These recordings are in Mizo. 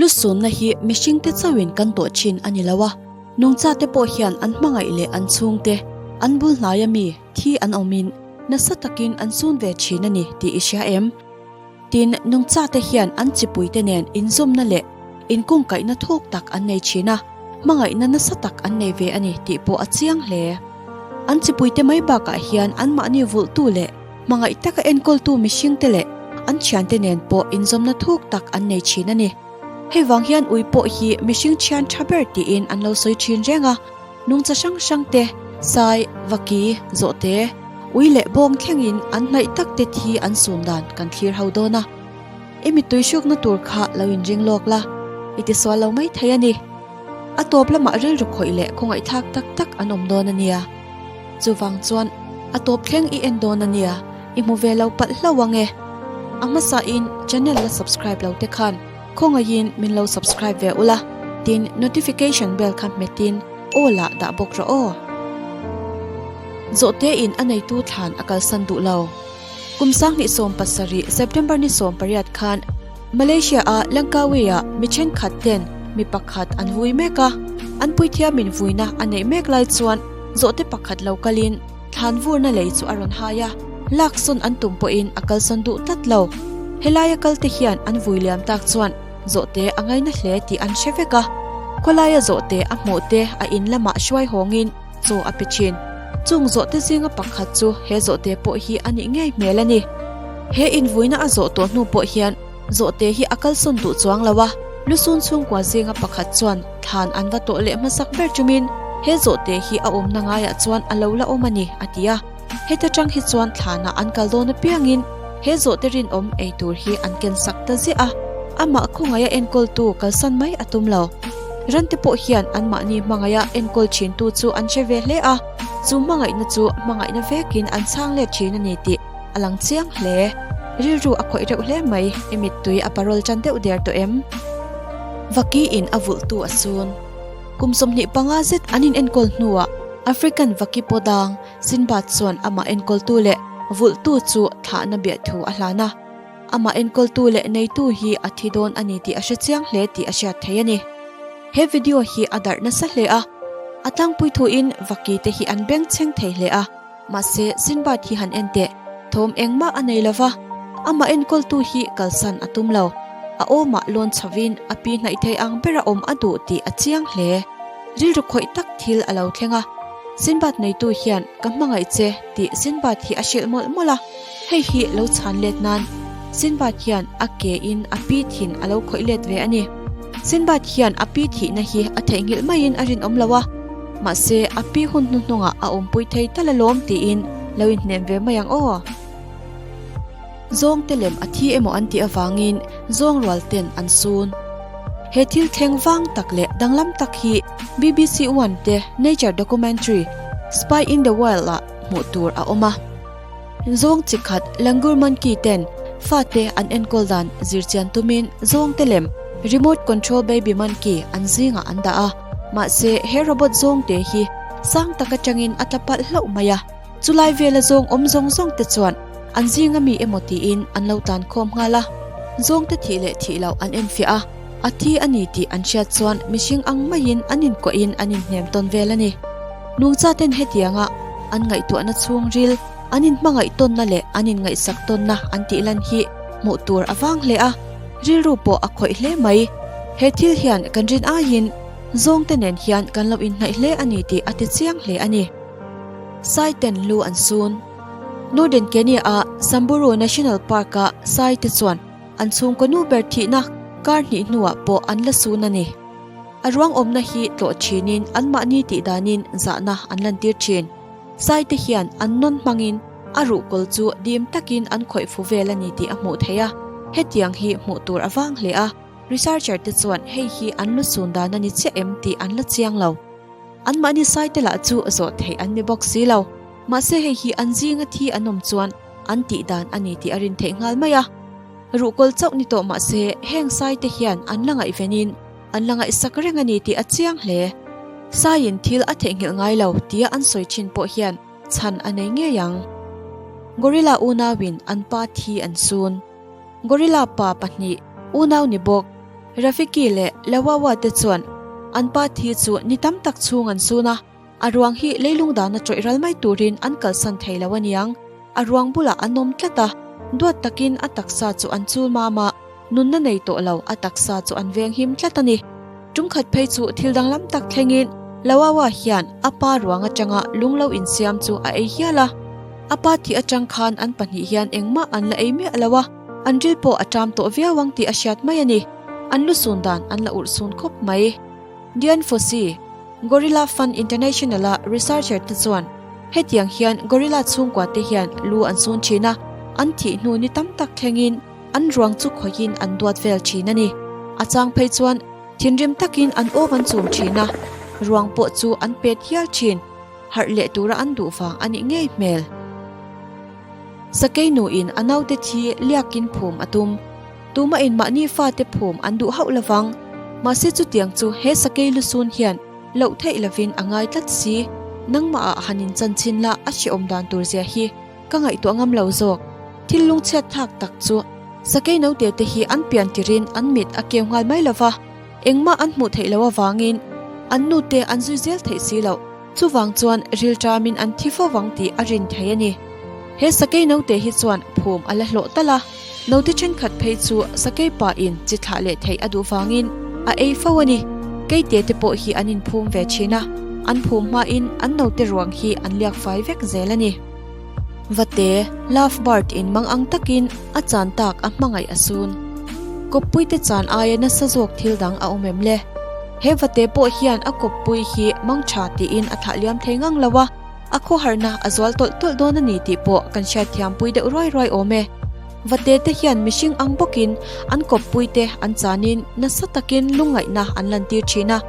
Lusunna hi mihringte chauhin kan tawh thin a ni lo a, nungchate pawh hian an hmangaih leh an chhungte, an bul hnaia mi, thi an awmin nasa takin an sun ve thin a ni tih i hria em? Tin, nungchate hian an chipuite nen inzawmna leh inkungkaihna thuk tak an nei thin a, hmangaihna nasa tak an nei ve a ni tih pawh a chiang hle. An chipuite mai bakah hian anmahni vulhtu leh hmangaih taka enkawltu mihringte leh an thiante nen pawh inzawmna thuk tak an nei thin a ni. Hei vang hian ui pawh hi mihring thian tha ber tiin an lo sawi thin reng a, nungcha hrang hrang te, sai, vaki, zawhte, ui leh bawng thlengin an hnaih tak te thi an sun dan kan thlir ho dawn a. I mittui hrukna tur kha lo inring lawk la, i tisual lo mai thei a ni. A tawp lamah rilru khawih leh khawngaihthlak tak tak an awm dawn a nia. Chuvang chuan a tawp thleng i en dawn a nia, i hmu ve lo palh hlauh ang e. A hmasa in channel la subscribe lo te khan khawngaihin min lo subscribe ve ula, tin notification bell kha hmetin aw lah dah bawk rawh aw. Zawhte in a neitu thlan a kalsan duh lo. Kum 2017 September ni 18 khan Malaysia a Langkawi ah mi thenkhat ten mi pakhat an vui mek a, an puithiamin vuina a neih mek lai chuan zawhte pakhat lo kalin thlan vurna lei chu a rawn hai a, laksawn an tum pawhin a kalsawn duh tlat lo. Helaia kalte hian an vui liam tak chuan zawhte a ngaina hle tih an hre vek a, khawlaia zawhte a hmuh te a in lamah hruai hawngin chaw a pe thin. Chung zawhte zinga pakhat chu he zawhte pawh hi a nih ngei hmel a ni. He invuina a zawh tawh hnu pawh hian zawhte hi a kalsawn duh chuang lo a, lusun chhungkua zinga pakhat chuan thlan an va tawh leh hmasak ber chumin he zawhte hi a awmna ngaiah chuan a lo la awm a ni, a ti a. Heta tang hi chuan thlanah an kal dawn apiangin he zawhte rinawm ei tur hi an ken sak ta ziah a, amah khawngaih a enkawltu kalsan mai a tum lo. Rante pawh hian anmahni hmangaiha enkawl thintu chu an hre ve hle a, chu hmangaihna chu hmangaihna vekin an chhang let thin a ni tih a lang chiang hle. Rilru a khawih reuh hle mai, i mittui a parawl tan deuh der tawh em? Vaki in a vulhtu a sun. Kum 25 zet an inenkawl hnuah African vaki pawh dang Sinbad chuan amah enkawltu leh vulhtu chu thlahna biahthu a hlan a. Amah enkawltu leh neitu hi a thi dawn a ni tih a hre chiang hle tih a hriat theih a ni. He video hi a darh nasa hle a, a tlangpui thuin vaki te hi an bengchheng thei hle a, mahse Sinbad hi han en teh, thawm engmah a nei lova, amah enkawltu hi kalsan a tum lo. A awmah lawn chhovin a pi hnaih thei ang bera awm a duh tih a chiang hle. Rilru khawih tak thil a lo thleng a, Sinbad neitu hian ka hmangaih che tih Sinbad hi a hrilh mawlh mawlh a, hei hi lo chhan let nan Sinbad hian a ke in a pi thin a lo khawih let ve a ni. Sinbad hian a pi thihna hi a theihnghilh maiin a rinawm lo a, mahse a pi hun hnuhnungah a awmpui thei tal alawm tiin lo inhnem ve mai ang aw. Zawngte lem a thi emaw an tih avangin zawng rual ten an sun. He thil thleng vang tak leh danglam tak hi BBC One te nature documentary Spy in the Wild ah hmuh tur a awm a. Zawng chi khat langur monkey ten fate an enkawl dan zirchian tumin zawngte lem remote control baby monkey an zingah an dah a. Mahse he robot zawngte hi sang tak atangin a tla palh hlauh mai a. Chulai vela zawng awm zawng zawng te chuan an zinga mi emaw tiin an lo tan khawm nghal a, zawngte thih leh thih loh an enfiah a, a thi a ni tih an hriat chuan mihring ang maiin an inkuahin an inhnem tawn vel a ni. Nungchaten hetianga an ngaihtuahna chhungril, an inhmangaih tawnna leh an inngaihsak tawnna an tih lan hi hmuh tur a vang hle a, rilru pawh a khawih hle mai. He thil hian kan rin aiin zawngte nen hian kan lo inhnaih hle a ni tih a ti chiang hle a ni. Saiten lu an sun. Northern Kenya-a Samburu National Park-a saite chuan an chhungkaw nu ber thihna kar hnih hnuah pawh an la sun a ni. A ruang awmna hi tlawh thinin anmahni tih danin zahna an lantir thin. Saite hian an nawn hmangin a ruhkawl chu dim takin an khawih fu vel a ni tih a hmuh theih a, hetiang hi hmuh tur a vang hle a. Researcher te chuan hei hi an lu sun dan a ni chiah em tih an la chiang lo. Anmahni saite lah chu zawh theih an ni bawk si lo. Mahse hei hi an zinga thi an awm chuan an tih dan a ni tih a rin theih nghal mai a. Ruhkawl chauh ni tawh mahse heng saite hian an la ngaihvenin an la ngaihsak reng a ni tih a chiang hle. Saiin thil a theihnghilh ngai lo tia an sawi thin pawh hian chhan a nei ngei ang. Gorilla unauin an pa thi an sun. Gorilla pa pahnih unau ni bawk. Rafiki leh Lawawa te chuan an pa thi chu ni tam tak chhung an sun a, a ruang hi leilung dana tawih ral mai turin an kalsan thei lo aniang. A ruang bulah an awm tlat a, duat takin a taksa chu an chul mam a, nunna nei tawh lo a taksa chu an veng him tlat a ni. Tumkhat phei chu thil danglam tak thlengin Lawawa hian a pa ruang atanga lung lo insiam chu a ei hial a. A pa thih atang khan an pahnih hian engmah an la ei miah lo a, an ril pawh a ṭam tawh viau ang tih a hriat mai a ni. An lu sun dan an la urh sun khawp mai. Dian Fossey, Gorilla Fund International-a researcher te chuan hetiang hian gorilla chhungkua te hian lu an sun thin a, an thih hnu ni tam tak thlengin an ruang chu khawihin an duat vel thin a ni. A chang phei chuan thinrim takin an awm an chum thin a, ruang pawh chu an pet hial thin. Harh leh tura an duh vang a nih ngei hmel. Sakei nuin a naute thi liakin phum a tum. Tumahin mahni fate phum an duh hauh lovang. Mahse chutiang chu he sakei lusun hian loh theih lovin a ngai tlat si. Nangmahah han inchan chhin la a hrehawm dan tur zia hi ka ngaihtuah ngam lo zawk. Thil lungchhiat thlak tak chu sakei naute te hi an pian tirin an mit a keu nghal mai lova. Engmah an hmuh theih loh avangin an nute an zui zel theih si loh. Chuvang chuan rilṭamin an thi fo vang tih a rin thei a ni. He sakei naute hi chuan phum a la hlawh talh a, naute ṭhenkhat phei chu sakei pain chi thlah leh theih a duh vangin a ei fo a ni. Keite te pawh hi an inphum ve ṭhin a, an phum hmain an naute ruang hi an liak fai vek zel a ni. Vate, Love Bird in mang ang takin a chan tak a hmangaih a sun. Kawppui te chan aia nasa zawk thil dang a awm em le? He vate pawh hian a kawppui hi mang tha tiin a thlah liam thei ngang lo a, a khawharna a zual tawlh tawlh dawn a ni tih pawh kan hriatthiam pui deuh ruai ruai awm e. Vate te hian mihring ang bawkin an kawppui te an chanin nasa takin lungngaihna an lantir thin a,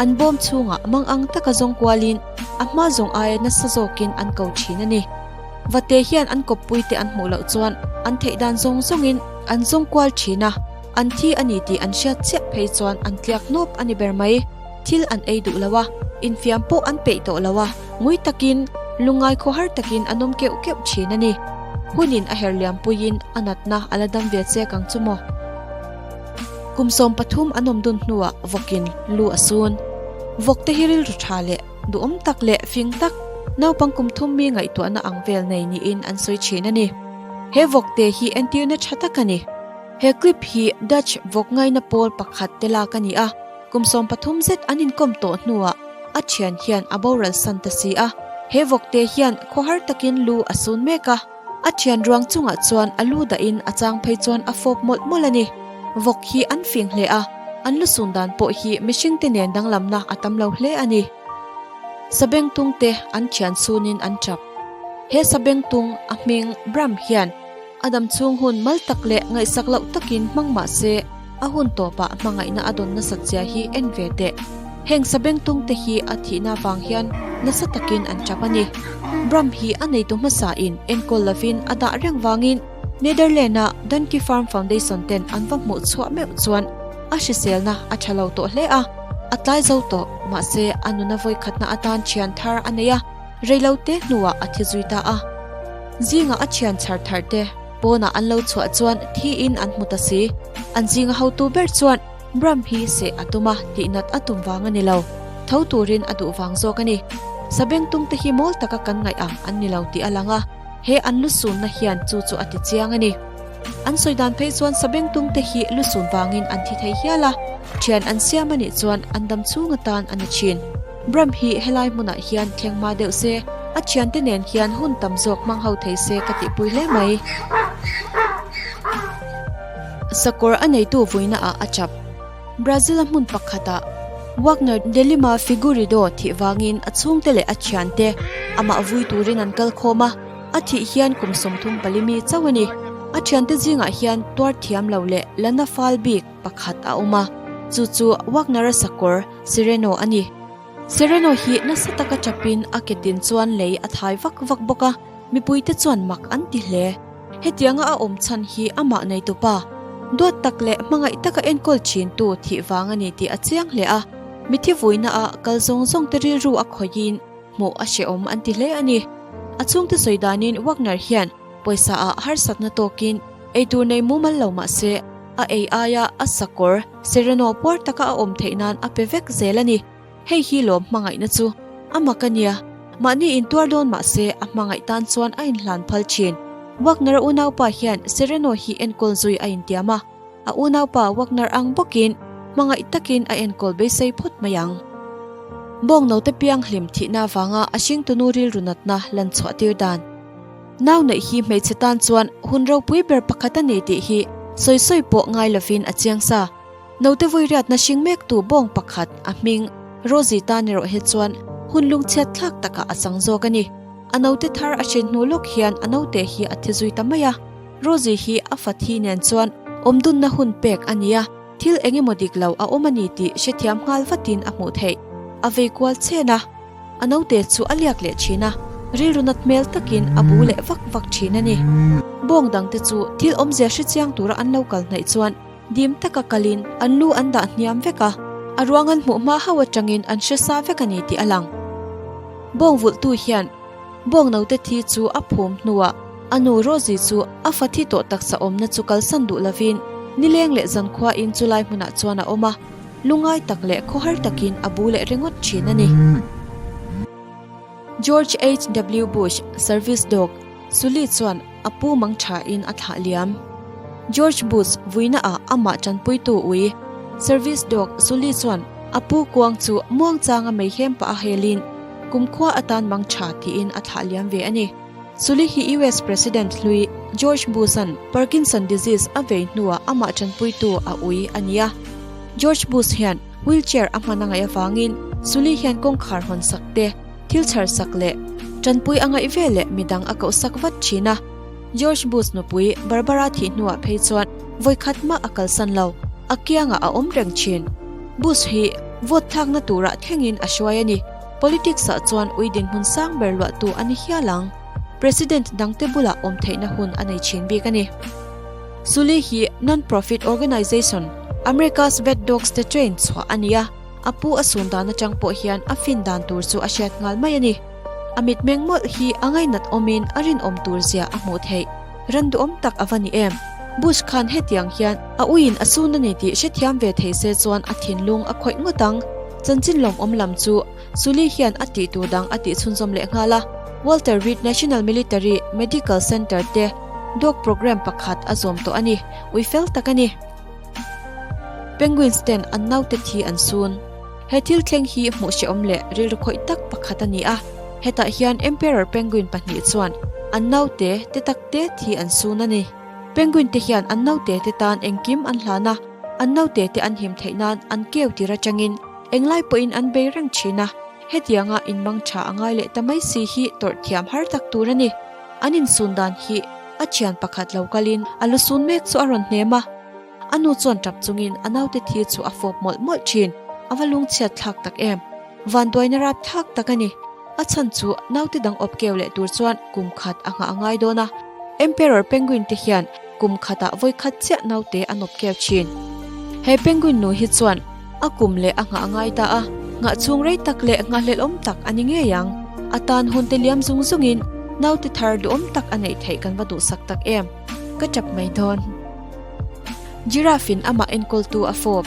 an bawm chhungah mang ang taka zawng kualin A hma zawng aia nasa zawkin an ko thin a ni. Vate hian an kawppuite an hmuh loh chuan an theih dan zawng zawngin an zawng kual thin a, an thi a ni tih an hriat chiah phei chuan an tliak nawp a ni ber mai. Thil an ei duh lo a, infiam pawh an peih tawh lo a, ngui takin, lungngai khawhar takin an awm keuh keuh thin a ni. Hunin a her liam puiin a natna a la dam ve chek ang chu maw? Kum 13 an awm dun hnuah vawkin lu a sun. Vawk te hi rilru tha leh duhawm tak leh fing tak, naupang kum thum mi ngaihtuahna ang vel nei niin an sawi thin a ni. He vawk te hi entirna tha tak a ni. He clip hi Dutch vawk ngaina pawl pakhat te lak a ni a, kum 13 zet an inkawm tawh hnuah a thian hian a boral san ta si a. He vawk te hian khawhar takin lu a sun mek a. A thian ruang chungah chuan a lu dahin a chang phei chuan a fawp mawlh mawlh a ni. Vawk hi an fing hle a, an lu sun dan pawh hi mihringte nen danglamna a tam lo hle a ni. Sabengtung te an thian sunin an tap. He sabengtung a hming Bram hian a dam chhung hun mal tak leh ngaihsak loh takin hmang mah se a hun tawpah hmangaihna a dawn nasat zia hi en ve teh. Heng sabengtung te hi a thihna vang hian nasa takin an tap a ni. Bram hi a neitu hmasa in enkawl lovin a dah reng vangin Netherland-a Donkey Farm Foundation ten an va hmuh chhuah meuh chuan a hriselna a tha lo tawh hle a, a tlai zo tawh. Mahse, a nuna vawikhatna atan thian thar a nei a, reilote hnuah a thi zui ta a. Zingah a thian chhar thar te pawnah an lo chhuah chuan thiin an hmu ta si. An zinga hotu ber chuan Bram hi seh a tum a, tihnat a tum vang a ni lo. Tho turin a duh vang zawk a ni. Sabengtung te hi mawl taka kan ngaih ang an ni lo tih a lang a, he an lusunna hian chu chu a ti chiang a ni. An sawi dan phei chuan sabengtung te hi lusun vangin an thi thei hial a, thian an siam a nih chuan an dam chhung atan a ni thin. Bram hi helai hmunah hian thleng hma deuh se, a thiante nen hian hun tam zawk hmang ho thei se ka tihpui hle mai. Sakawr a neitu vuinaah a chap. Brazil-a hmun pakhatah Wagner de Lima Figueiredo thih vangin a chhungte leh a thiante amah vui turin an kal khawm a, a thih hian kum 34 mi chauh a ni. A thiante zingah hian tuar thiam lo leh la na fal bik pakhat a awm a, chu chu Wagner-a sakawr Sereno a ni. Sereno hi nasa taka chapin a ke tin chuan lei a thai vak vak bawk a, mipuite chuan mak an ti hle. Hetianga a awm chhan hi amah neitupa, duat tak leh hmangaih taka enkawl thintu thih vang a ni tih a chiang hle a, mithi vuinaah kal zawng zawngte rilru a khawihin hmuh a hrehawm an ti hle a ni. A chhungte sawi danin Wagner hian pawisa ah harsatna tawkin eitur nei mumal lo mah se. A ei aia a sakawr Sereno puar taka a awm theih nan a pe vek zel a ni. Hei hi lawm hmangaihna chu a mak a nia. Mahni intuar dawn mah se a hmangaih tan chuan a inhlan phal thin. Wagner unaupa hian Sereno hi enkawl zui a intiam a. A unaupa Wagner ang bawkin hmangaih takin a enkawl beisei phawt mai ang. Bawng note pianghlim thihna avanga a hringtunu rilru natna lan chhuah tir dan. Nau neih hi hmeichhe tan chuan hun ropui ber pakhat a ni tih hi sawi sawi pawh ngai lovin a chiang sa. Note vui riatna hring mektu bawng pakhat a hming Rosie tan erawh hi chuan hun lungchhiat thlak takah a chang zawk a ni. A note thar a hrin hnu lawk hian a note hi a thi zui ta mai a. Rosie hi a fa thi nen chuan awmdunna hun pek a ni a, thil eng emaw dik lo a awm a ni tih hrethiam nghal vatin a hmuh theih. A vei kual chen a. A naute chu a liak leh thin a, rilru nat hmel takin a bu leh vak vak thin a ni. Bawng dangte chu thil awmzia hre chiang tura an lo kal hnaih chuan dim taka kalin an lu an dah hniam vek a, a ruang an hmuh hma hauh atangin an hre sa vek a ni tih a lang. Bawng vulhtu hian bawng naute thi chu a phum hnuah a nu Rosie chu a fa thi tawh taksa awmna chu kalsan duh lovin nileng leh zankhuain chulai hmunah chuan a awm a. Lungai tak leh khawhar takin a bu leh ringawt thin a ni. George HW Bush Service Dog, Sully chuan a pu mang thain a thlah liam. George Bush vuina ah amah tanpuitu ui Service Dog Sully chuan a pu kuang chu muangchanga meihem pah a helin kumkhua atan mang tha tiin a thlah liam ve a ni. Sully hi US President hlui George Bush-a'n Parkinson disease a vei hnuah amah tanpuitu a ui a ni a. George Bush hian wheelchair a hman a ngaih avangin Sully hian kawngkhar hawn sak te, thil chhar sak leh tanpui a ngaih ve leh midang a koh sak vat thin a. George Bush nupui Barbara thih hnuah phei chuan vawikhat mah a kalsan lo, a kiangah a awm reng thin. Bush hi vote thlakna turah thlengin a hruai a ni. Politics ah chuan ui dinhmun sang ber luahtu a ni hial ang. President dangte bulah awm theihna hun a nei thin bik a ni. Sully hi non-profit organization America's Vet Dogs te train chhuah a ni a, a pu a sun dan atang pawh hian a fin dan tur chu a hriat nghal mai a ni. A mitmeng mawlh hi a ngainat awmin a rinawm tur zia a hmuh theih. Ran duhawm tak a va ni em? Bush khan hetiang hian a uiin a sun a ni tih hrethiam ve thei se chuan a thinlung a khawih ngawt ang. Chanchin lawmawm lam chu Sully hian a tih tur dang a tih chhunzawm leh nghal a, Walter Reed National Military Medical Center te dog program pakhat a zawm tawh a ni. Ui fel tak a ni. Penguins ten an naute thi an sun. He thil thleng hi hmuh hrehawm leh rilru khawih tak pakhat a ni a. Hetah hian Emperor Penguin pahnih chuan an naute te tak te thi an sun a ni. Penguin te hian an naute te tan engkim an hlan a, an naute te an him theih nan an keu tir atangin englai pawhin an bei reng thin a. Hetianga inmang tha a ngai leh ta mai si hi tawrh thiam har tak tur a ni. An insun dan hi a thian pakhat lo kalin a lu sun mek chu a rawn hnem a. A nu chuan tap chungin a naute thi chu a fawp mawlh mawlh thin. A va lungchhiat thlak tak em! Vanduaina rap thlak tak a ni. A chhan chu naute dang awp keu leh tur chuan kum khat a nghah a ngai dawn a. Emperor Penguin te hian kum khatah vawi khat chiah naute an awp keu thin. He penguin nu hi chuan a kum leh a nghah a ngai ta a, nghah chhung rei tak leh nghahhlelhawm tak a ni ngei ang. A tan hun te liam zung zungin naute thar duhawm tak a neih theih kan va duhsak tak em. Ka tap mai dawn. Giraffe-in amah enkawltu a fawp.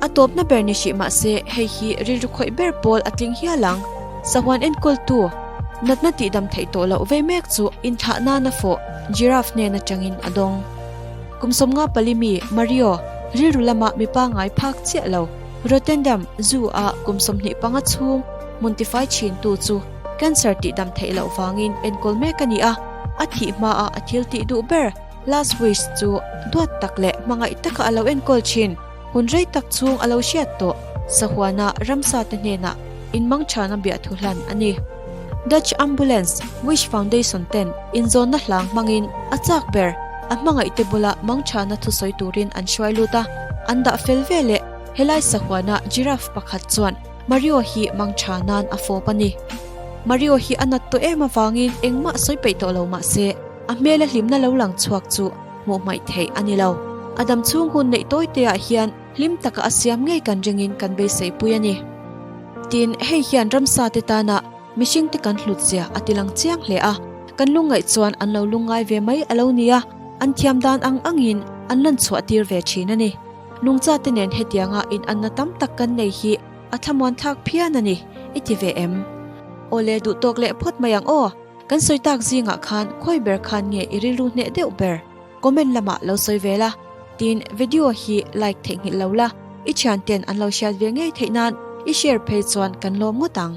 A tawpna ber ni hrih mah se hei hi rilru khawih ber pawl a tling hial ang. Sahuan enkawltu natna tihdam theih tawh loh vei mek chu inthlah nana fawh giraffe hnen atangin a dawng. Kum 54 mi Mario, rilru lama mi pangngai phak chiah lo, Rotterdam Zoo-a kum 25 chhung hmun tifai thintu chu cancer tihdam theih loh vangin enkawl mek a ni a, a thih hmaah a thil tih duh ber Last wish chu duat tak leh hmangaih taka a lo enkawl thin. Hun rei tak chhung a lo hriat tawh. Sahuana ramsa te hnenah inmang thana biahthu hlan a ni. Dutch Ambulance Wish Foundation ten inzawnna hlang hmangin a chak ber a hmangaih te bula mang thana thusawi turin an hruai lut a, an dah fel ve leh helai sahuana giraffe pakhat chuan Mario hi mang tha nan a fawp a ni. Mario hi a nat tawh em avangin engmah sawi peih tawh lo mah se, A hmela hlimna lo lang chhuak chu hmuh hmaih theih a ni lo. A dam chhung hun neih tawi te ah hian hlim taka a siam ngei kan ringin kan beisei pui a ni. Tin, hei hian ramsa te tana mihring te kan hlut zia a ti lang chiang hle a, kan lungngaih chuan an lo lungngai ve mai a lo ni a. An thiam dan ang angin an lan chhuah tir ve thin a ni. Nungchate nen hetianga inanna tam tak kan nei hi a thlamuan thlak phian a ni, i ti ve em? Awle duh tawk leh phawt mai ang aw. Kan sawi tak zingah khan khawi ber khan nge i rilru hneh deuh ber? Comment lamah lo sawi ve la. Tin, video hi like theihnghilh lo la, i thianten an lo hriat ve ngei theih nan i share phei chuan kan lawm ngawt ang.